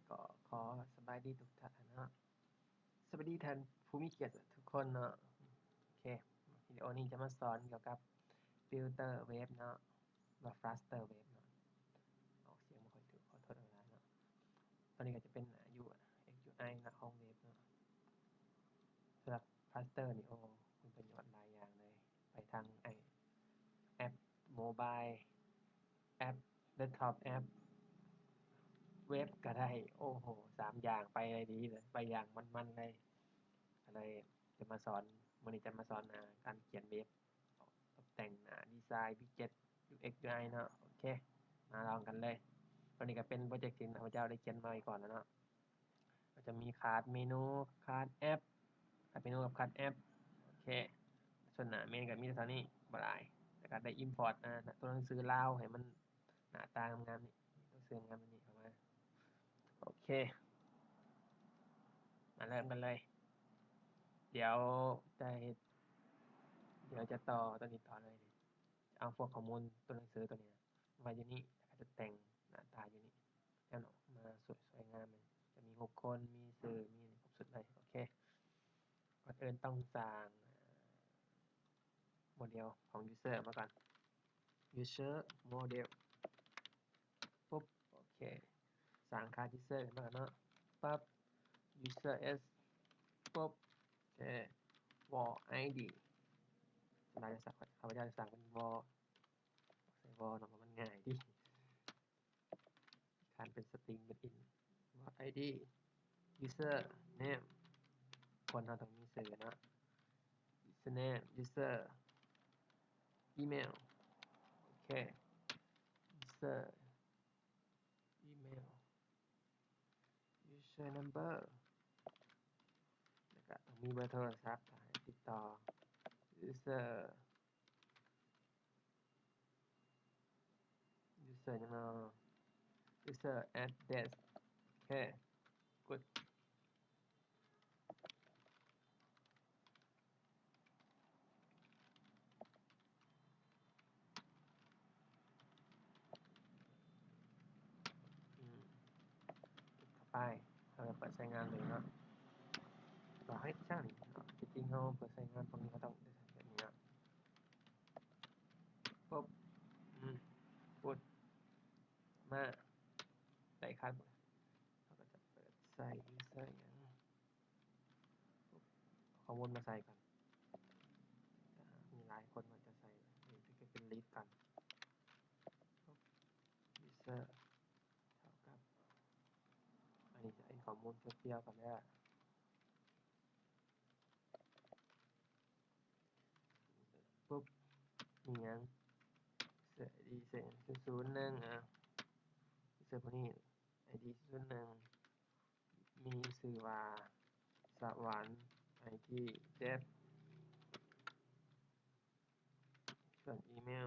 ກໍຂໍສະບາຍດີທຸກທ່ານເນາະ ສະບາຍດີທ່ານຜູ້ມີກຽດທຸກຄົນເນາະ. ໂອເຄ ວິດີໂອນີ້ຈະມາສອນກ່ຽວກັບຟິວເຕີເວັບເນາະ ວ່າຟລັສເຕີເວັບເນາະ ອອກສຽງບໍ່ຄ່ອຍຖືກ ຂໍໂທດຫຼາຍໆເນາະ. ຕອນນີ້ກໍຈະເປັນ ຢູ ເອັກສ໌ ຢູ ໄອ ເນາະ ຂອງເວັບເນາະ. ສຳລັບຟລັສເຕີນີ້ ໂອ້ ມີປະໂຫຍດຫຼາຍຢ່າງເລີຍ ໄປທາງໄອ ແອັບໂມບາຍ ແອັບເດັສທັອບ ແອັບເວັບກໍໄດ້. ໂອ້ໂຫ ສາມຢ່າງໄປໄດ້ດີເລີຍ ໄປຢ່າງມັນໆເລີຍ. ກໍເລີຍຈະມາສອນ ມື້ນີ້ຈະມາສອນ ອາ ການຂຽນເວັບ ຕົບແຕ່ງໜ້າ ດີໄຊນ ວິດເຈັດ ຢູ ເອັກສ໌ ຢູ ໄອ ເນາະ. ໂອເຄ ມາລອງກັນເລີຍ. ຕົວນີ້ກໍເປັນໂປຣເຈັກທີ່ຂ້າພະເຈົ້າໄດ້ຂຽນມາໄວ້ກ່ອນແລ້ວເນາະ. ກໍຈະມີຂາດເມນູ ຂາດແອັບ ຂາດເມນູກັບຂາດແອັບ. ໂອເຄ ສ່ວນໜ້າເມນກໍມີເທົ່ານີ້ ບໍ່ຫຼາຍ. ແລ້ວກໍໄດ້ອິມພອດ ອາ ຕົວໜັງສືລາວໃຫ້ມັນໜ້າຕາງາມໆນີ້ ຕົວໜັງສືງາມໆນີ້ເຂົ້າມາ. ໂອເຄ ມາເລີ່ມກັນເລີຍ. ດຽວຈະເຮັດ ດຽວຈະຕໍ່ຕົວນີ້ຕໍ່ເລີຍ. ເອົາພວກຂໍ້ມູນຕົວໜັງສືຕົວນີ້ໄວ້ຢູ່ນີ້ ແລ້ວກໍຈະແຕ່ງໜ້າຕາຢູ່ນີ້ ແລ້ວເນາະ ມາສວຍ ສວຍງາມເລີຍ. ຈະມີຮູບຄົນ ມີຊື່ ມີອັນນີ້ຄົບຊຸດເລີຍ. ໂອເຄ ກ່ອນອື່ນຕ້ອງສ້າງໂມເດວຂອງຢູເຊີມາກ່ອນ. ຢູເຊີໂມເດວ ປຸບ ໂອເຄ ສ້າງຄາສຢູເຊີມາກ່ອນເນາະ. ປັບ ຢູເຊີເອັດ ປຸບ ໂອເຄ ວໍໄອດີ ສ່ວນຫຼາຍຈະສ້າງ ຂ້າພະເຈົ້າຈະສ້າງເປັນວໍ ໃສ່ວໍເນາະ ເພາະມັນງ່າຍດີ ການເປັນສະຕຣິງເປັນອິນ. ວໍໄອດີ ຢູເຊີເນມ ຄົນເຮົາຕ້ອງມີຊື່ເນາະ ຢູເຊີເນມ ຢູເຊີອີເມວ ໂອເຄ ຢູເຊີອີເມວ ຢູເຊີນັມເບີ ແລ້ວກະຕ້ອງມີເບີໂທລະສັບໃຫ້ຕິດຕໍ່ ຢູເຊີ ຢູເຊີຫຍັງເນາະ ຢູເຊີແອັດເດຣສ ໂອເຄ ກຸດ ອືມ ເກັບເຂົ້າໄປ ເຮົາເປີດໃຊ້ງານເລີຍເນາະ. ວ່າເຮັດຈັ່ງນີ້ເນາະ ທີ່ຈິງເຮົາເປີດໃຊ້ງານພວກນີ້ ເຮົາຕ້ອງໄດ້ໃຊ້ແບບນີ້ເນາະ. ປຸບ ອືມ ປຸດ ມາ ໄດ້ຄັນ ເຮົາກໍຈະເປີດໃສ່ ໃສ່ຫຍັງ ຂໍ້ມູນມາໃສ່ກ່ອນ. ມີຫຼາຍຄົນມັນຈະໃສ່ ນີ້ເປັນ ເປັນລິດກ່ອນ ຢູເຊີ ເທົ່າກັບ ອັນນີ້ຈະເປັນຂໍ້ມູນຂຽວໆກ່ອນເດີ. ປຸບ ມີຫຍັງ ເຊີ ໄອດີ ເຊີ ສູນໜຶ່ງ ອ່າ ເຊີ ຜູ້ນີ້ ໄອດີ ສູນໜຶ່ງ ມີຊື່ວ່າ ສະຫວັນ ໄອທີ ເດັບ ສ່ວນອີເມວ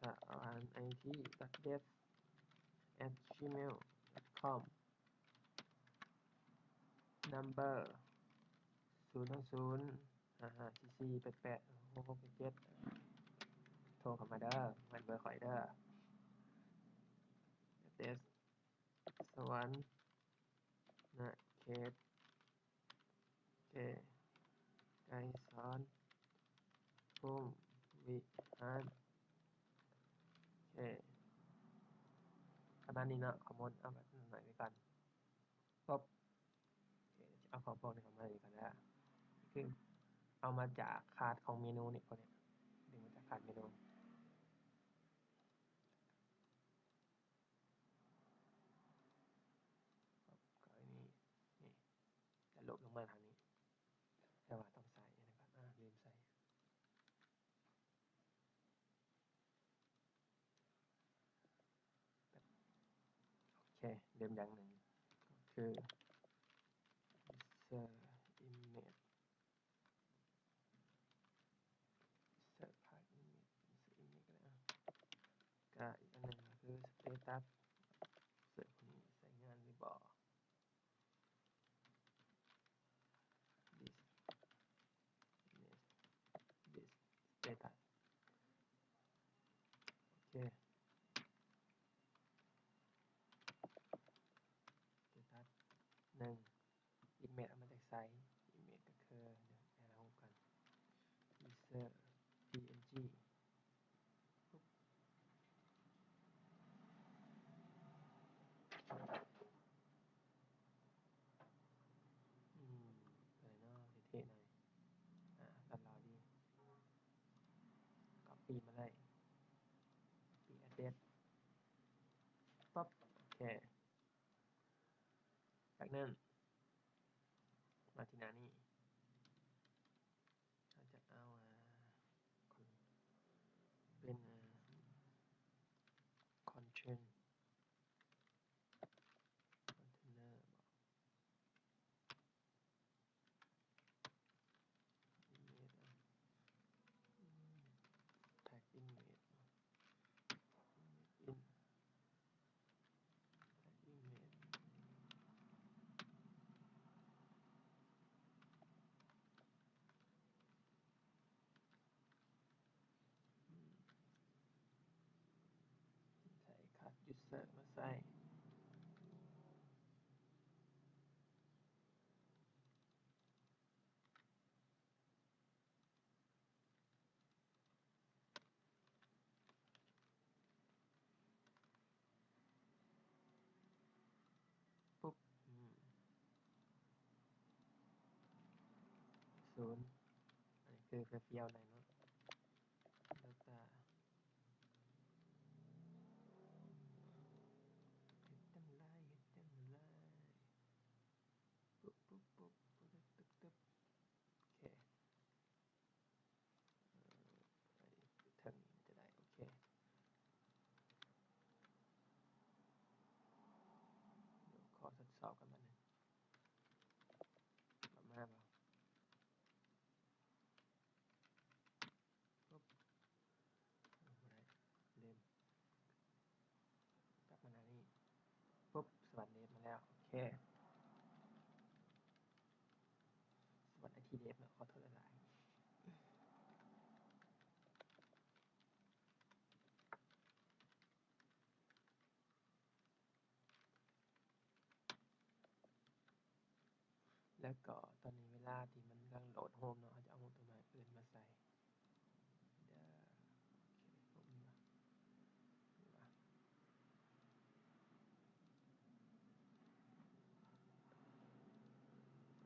ສະຫວັນໄອທີ ດອດເດັບ ແອັດຈີເມວ ດອດຄອມ ນຳເບີ ສູນ ສູນ ຫ້າ ຫ້າ ສີ່ ສີ່ ແປດ ແປດ ຫົກ ຫົກ ເຈັດ ເຈັດ ໂທເຂົ້າມາເດີ ແມ່ນເບີຂ້ອຍເດີ. ແອັດເດຣສ ສະຫວັນນະເຂດ ເກ ໄກສອນ ພົມວິຫານ ເຄ ປະມານນີ້ເນາະ. ຂໍ້ມູນເອົາແບບໜ້ອຍໆໄວ້ກ່ອນ. ປຶບ ໂອເຄ ເອົາຂອງພວກນີ້ເຂົ້າມາອີກກ່ອນນະ ຄືເອົາມາຈາກຄາດຂອງເມນູນີ້ ພວກນີ້ ດຶງມາຈາກຄາດເມນູ. ກໍອັນນີ້ ນີ້ ແລ້ວລົບລົງມາທາງນີ້ ແຕ່ວ່າຕ້ອງໃສ່ອັນນັ້ນກ່ອນ ອາ ລືມໃສ່. ໂອເຄ ລືມຢ່າງໜຶ່ງ ກໍຄື insert image insert path image insert image ກໍໄດ້ ອາ ກະອີກອັນໜຶ່ງກໍຄື status insert ໃຊ້ງານຫຼືບໍ່ this image this status ໂອເຄ. ໜຶ່ງ image ເອົາມາຈາກໃສ? image ກໍຄື ເດີ ຫາຮູບກ່ອນ user png ອືມ ຕົວນີ້ເນາະ ເທ່ໆ ໜ້ອຍ ອາ ຫຼັ່ວໆ ດີ copy ມາເລີຍ copy address ປັບ ໂອເຄ ຈາກນັ້ນ ມາທີ່ໜ້ານີ້ ເຮົາຈະເອົາ ອາ ເປັນ ອາ content container ບໍ image ເອົາ tag image ເນາະ image in tag image ອືມ ໃສ່ card user ມາໃສ່ ປຸບ ອືມ ສູນ ອັນນີ້ຄືເຟຍວໆ ໄດ້ເນາະ data ເຮັດຈັ່ງໃດ ເຮັດຈັ່ງໃດ ປຸບ ປຸບ ປຸບ ຕຶບ ຕຶບ ຕຶບ ໂອເຄ ເອີ ໄປເທິງນີ້ມັນຈະໄດ້ ໂອເຄ ດຽວຂໍທົດສອບກັນບາດໜຶ່ງ ປະມານວ່າ ປຸບ ບໍ່ໄດ້ ລືມ ກັບມາໜ້ານີ້ ປຸບ ສະຫວັດເດບມາແລ້ວ ໂອເຄ ສະຫວັດໄອທີເດບເນາະ ຂໍໂທດຫຼາຍໆ. ແລ້ວກໍຕອນນີ້ເວລາທີ່ມັນກຳລັງໂຫຼດຮູບເນາະ ເຮົາຈະເອົາຮູບຕົວໃໝ່ອື່ນມາໃສ່ເດີ ໂອເຄ ຮູບນີ້ວະ ນີ້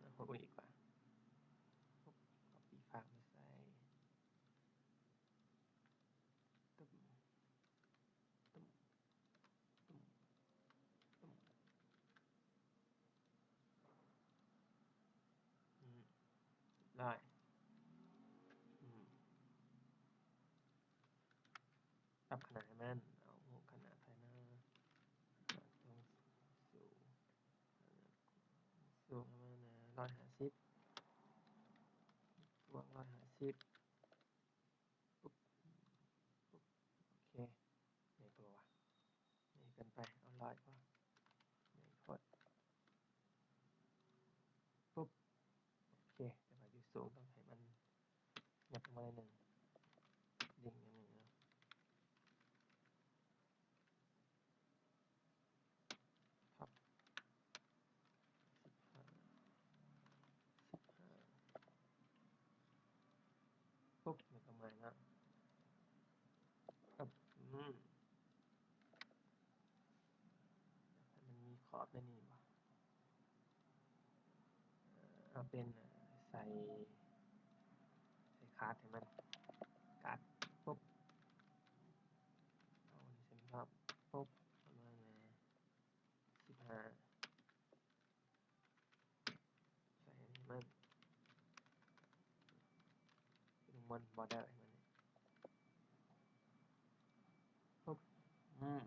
ວະ ເອົາຮູບອີກວ່າ ປຸບ copy ຝາກມາໃສ່ ຕຶ້ມ ຕຶ້ມ ຕຶ້ມ ຕຶ້ມ ອືມ ໄດ້ ອືມ ປັບຂະໜາດໃຫ້ມັນ ເອົາຂະໜາດໃສ່ໜ້າ ຕົງສູງ ສູງປະມານຮ້ອຍຫ້າສິບ ບວກຮ້ອຍຫ້າສິບ ປຸບ ປຸບ ໂອເຄ ໃຫຍ່ໂພດຫວາ ໃຫຍ່ເກີນໄປ ເອົາຮ້ອຍພໍ ໃຫຍ່ໂພດ ປຸບ ໂອເຄ ແຕ່ວ່າຢູ່ສູງຕ້ອງໃຫ້ມັນຫຍັບລົງມາໜ້ອຍໜຶ່ງ ດິ້ງໜ້ອຍໜຶ່ງເນາະ. ພັບ ສິບຫ້າ ສິບຫ້າ ປຸບ ແລ້ວກໍມາເນາະ ປັບ ອືມ ໃຫ້ມັນມີຂອບໃນນີ້ບໍ່ ເອີ ເອົາເປັນ ເອີ ໃສ່ ໃສ່ຄາດໃຫ້ມັນ ຄາດ ປຸບ ເອົາອັນນີ້ໃສ່ມັນ ປັບ ປຸບ ປະມານ ເອີ ສິບຫ້າ ໃສ່ໃຫ້ມັນ ເປັນ border ໃຫ້ມັນ ປຸບ ອືມ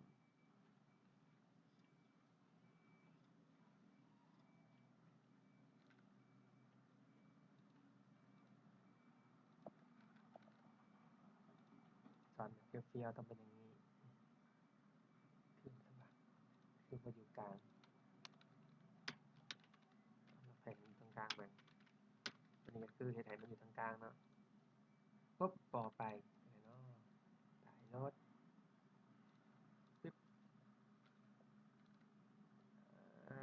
ສອນແບບຟຽວໆ ຕ້ອງເປັນຢ່າງນີ້ ຄືສະບາຍ ຄືບໍ່ຢູ່ກາງ ເອົາແຜ່ນຢູ່ຕອງກາງເບິ່ງ ຕົວນີ້ກໍຄືເຮັດໃຫ້ມັນຢູ່ຕອງກາງເນາະ ປຸບ ບໍ່ໄປເນາະ ຕາຍໂລດ ປຶບ ອາ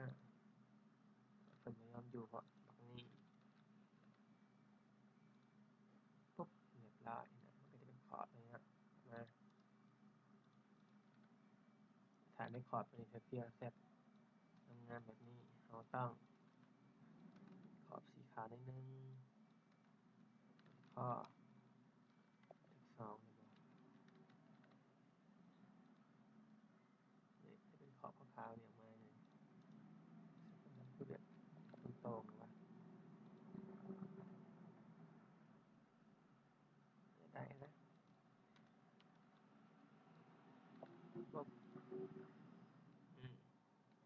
ພວກບັກນີ້ ປຸບ ຮຽບຮ້ອຍນະ ມັນກໍຈະເປັນຂອບນີ້ນະ ມາ ຖ້າໃນຂອບຕົວນີ້ເປັນ ແຊັບ ງາມໆແບບນີ້ ເຮົາຕ້ອງຂອບສີຂາວໜ້ອຍໜຶ່ງ ພໍ ເລກສອງນີ້ບໍ່ ນີ້ຈະເປັນຂອບຂາວໆນີ້ອອກມານີ້ ຄືແບບຕົງໆວ່າ ໄດ້ນະ ອືມ ໂ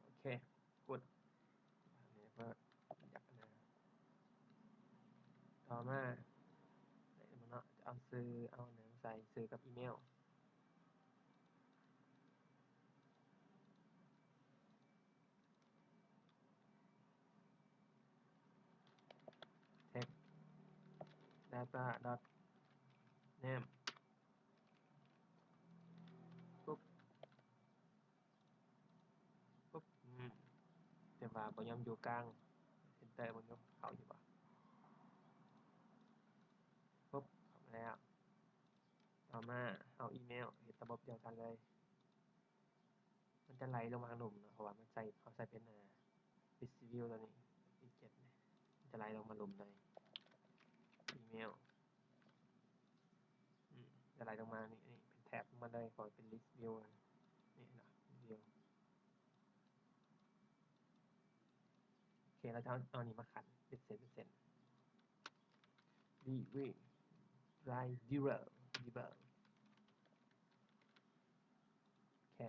ອເຄ ກຸດ ອັນນີ້ກໍຢາກນະ ຕໍ່ມາ ເນາະ ຈະເອົາຊື່ ເອົາຫຍັງໃສ່ ຊື່ກັບອີເມວ text data dot name ປຸບ ປຸບ ອືມ ແຕ່ວ່າບໍ່ຍອມຢູ່ກາງ Enter ເບິ່ງຢູ່ ເຂົ້າຢູ່ບໍ່ ປຸບ ເຂົ້າມາແລ້ວ ຕໍ່ມາເອົາອີເມວເຮັດລະບົບດຽວກັນເລີຍ ມັນຈະໄຫຼລົງມາທາງລຸ່ມເນາະ ເພາະວ່າມັນໃສ່ ເຮົາໃສ່ເປັນ ອ່າ list view ຕົວນີ້ list ເຈັດນີ້ ມັນຈະໄຫຼລົງມາລຸ່ມໃນອີເມວ ອືມ ຈະໄຫຼລົງມານີ້ ນີ້ເປັນແທັບລົງມາເລີຍ ເພາະເປັນ list view ນີ້ເນາະ view ໂອເຄ ແລ້ວຈະເອົາ ເອົານີ້ມາຂັນເປັນເສັ້ນ ເປັນເສັ້ນ rectangular ໂອເຄ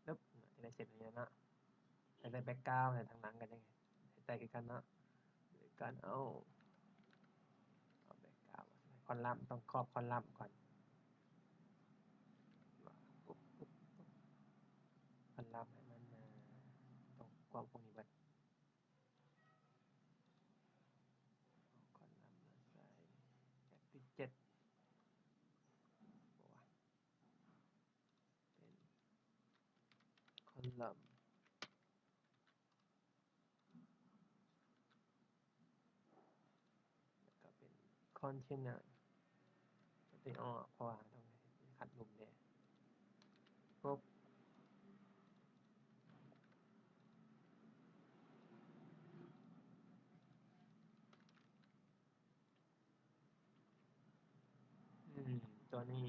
ປຶບ ຈະໄດ້ເສັ້ນແບບນີ້ເນາະ ຢາກໄດ້ background ໃຫ້ທາງຫຼັງກໍຍັງໃຫ້ໃສ່ຄືກັນເນາະ ໂດຍການເອົາ ເອົາ background ໃສ່ column ຕ້ອງຄອບ column ກ່ອນ ປຶບ ປຶບ ປຶບ column ໃຫ້ມັນ ເອີ ຕ້ອງກວ້າງພວກນີ້ເບິດ ເອົາ column ມາໃສ່ ແອັກຕິເຈັດ ບໍ່ວ່າ ເປັນ column ແລ້ວກໍເປັນ container ກໍໄດ້ອອກ ເພາະວ່າຕ້ອງຂັດລຸ່ມແດ່ ປົບ ອືມ ຕົວນີ້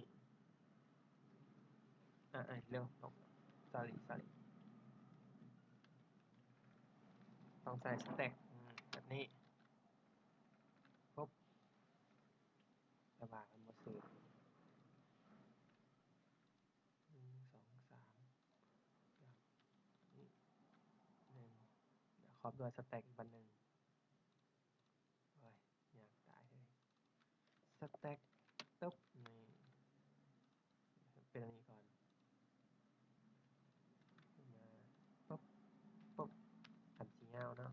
ອ່າ ເອີ ເລັວ sorry sorry ຕ້ອງໃສ່ stack ອືມ ແບບນີ້ ປຸບ ແຕ່ວ່າມັນບໍ່ຊື່ ໜຶ່ງ ສອງ ສາມ ແບບນີ້ ໜຶ່ງ ດຽວຂອບດ້ວຍ stack ອີກບັດໜຶ່ງ ໂອ້ຍ ຍາກຕາຍເລີຍ stack ຕຶບ ນີ້ ເປັນອັນນີ້ກ່ອນ ມາ ປຶບ ປຶບ ຄັນຊິຍາວເນາະ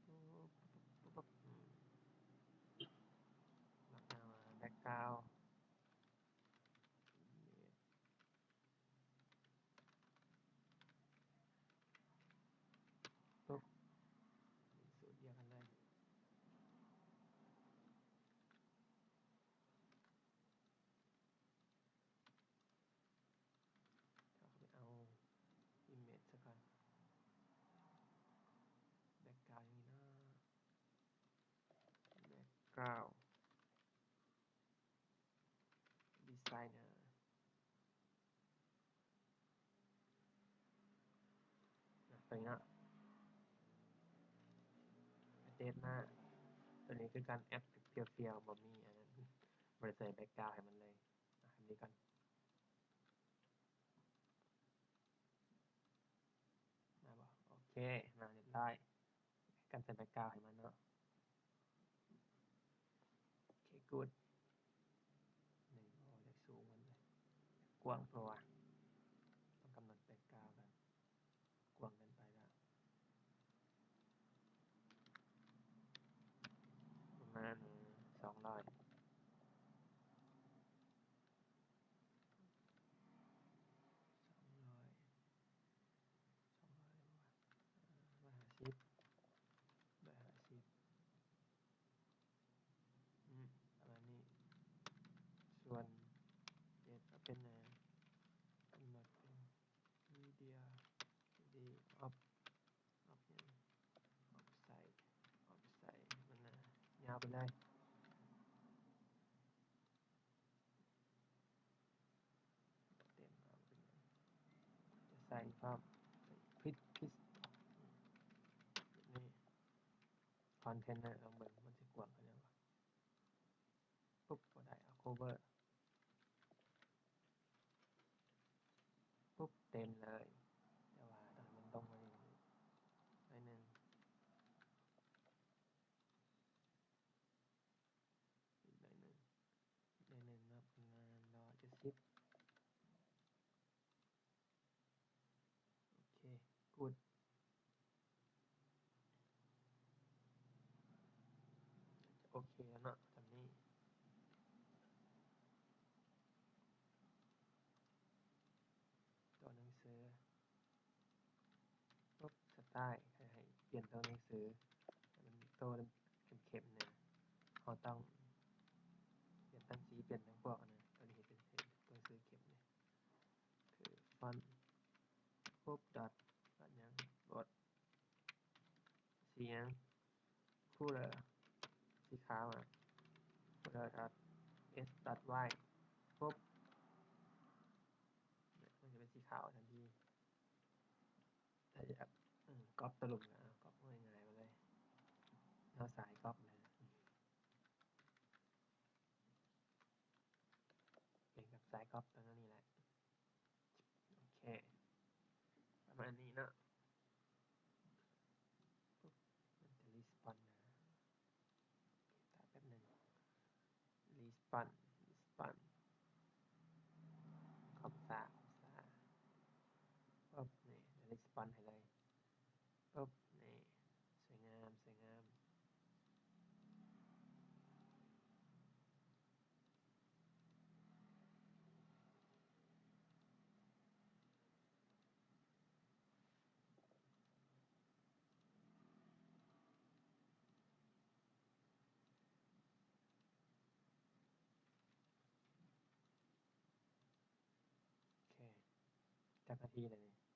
ມາແລ້ວ ປຶບ ປຶບ ປຶບ ອືມ ແລ້ວກໍ background ປຶບ ສູດດຽວກັນເລີຍ ເຮົາເຂົ້າໄປເອົາ image ຊະກ່ອນ background ຢ່າງນີ້ເນາະ background designer ນະ ຕົວນີ້ເນາະ update ມາ ຕົວນີ້ຄືການ add ພຽວໆ ບໍ່ມີອັນນັ້ນ ບໍ່ໄດ້ໃສ່ background ໃຫ້ມັນເລີຍ ອະ ແບບນີ້ກ່ອນ ມາບໍ່? ໂອເຄ ມາຮຽບຮ້ອຍ ການໃສ່ background ໃຫ້ມັນເນາະ ໂອເຄ good ນີ້ ໂອ້ ຢາກສູງມັນເລີຍ ກວ້າງ ເພາະວ່າຕ້ອງກຳນົດ background ກັນ ກວ້າງເກີນໄປແລ້ວ ປະມານສອງຮ້ອຍ ສອງຮ້ອຍ ສອງຮ້ອຍ ອອບ ອອບຫຍັງ ອອບໄຊ ອອບໄຊ ມັນນະ ຍາວໄປເລີຍ ເຕັມ ເອົາເປັນຫຍັງ ຈະໃສ່ພ້ອມ ໃສ່ close ນີ້ ຄອນເທນເນີ ລອງເບິ່ງມັນຊິກວ້າງຂະໜາດໃດ. ປຸບ ບໍ່ໄດ້ ເອົາ cover ປຸບ ເຕັມເລີຍ ແຕ່ວ່າຕ້ອງໃຫ້ມັນຕົງມາໜ້ອຍໜຶ່ງ ອີກໜ້ອຍໜຶ່ງ ອີກໜ້ອຍໜຶ່ງເນາະ ປະມານຮ້ອຍເຈັດສິບ. ໂອເຄ ກູດ ໂອເຄແລ້ວເນາະ ສ່ຳນີ້ ຕົວໜັງສື ປຸບ ສະໄຕລ໌ ໃຫ້ ໃຫ້ປ່ຽນຕົວໜັງສື ໃຫ້ມັນໂຕເຂັ້ມໆ ແນ່ ເຮົາຕ້ອງປ່ຽນຕັ້ງສີປ່ຽນຫຍັງພວກນັ້ນ ຕົວນີ້ເຮັດເປັນ ເປັນຕົວໜັງສືເຂັ້ມແນ່. ຄືຟອນ ປຸບ ດອດ ດອດຫຍັງ ໂຫຼດ ສີຫຍັງ ຄູເລີ ສີຂາວ ອ່ະ ຄູເລີ ດອດ ເອັສ ດອດ ວາຍ ປຸບ ມັນຈະເປັນສີຂາວທັນທີ. ຖ້າຢາກ ອືມ ກັອບຕົວລຸ່ມ ກໍກັອບງ່າຍໆ ມາເລີຍ ເອົາສາຍກັອບເລີຍ. ເປັນກັບສາຍກັອບຕົວນີ້ແຫຼະ. ໂອເຄ ປະມານນີ້ເນາະ ມັນຈະຣີສປອນນະ ຖ້າແປັບໜຶ່ງ ຣີສປອນ ຣີສປອນ ຄອມຊ້າ ຄອມຊ້າ ປຶບ ນີ້ ຣີສປອນໃຫ້ເລີຍ. ປຶບ ນີ້ ສວຍງາມ ສວຍງາມ. ໂອເຄ ຈັກນາທີແລ້ວນີ້?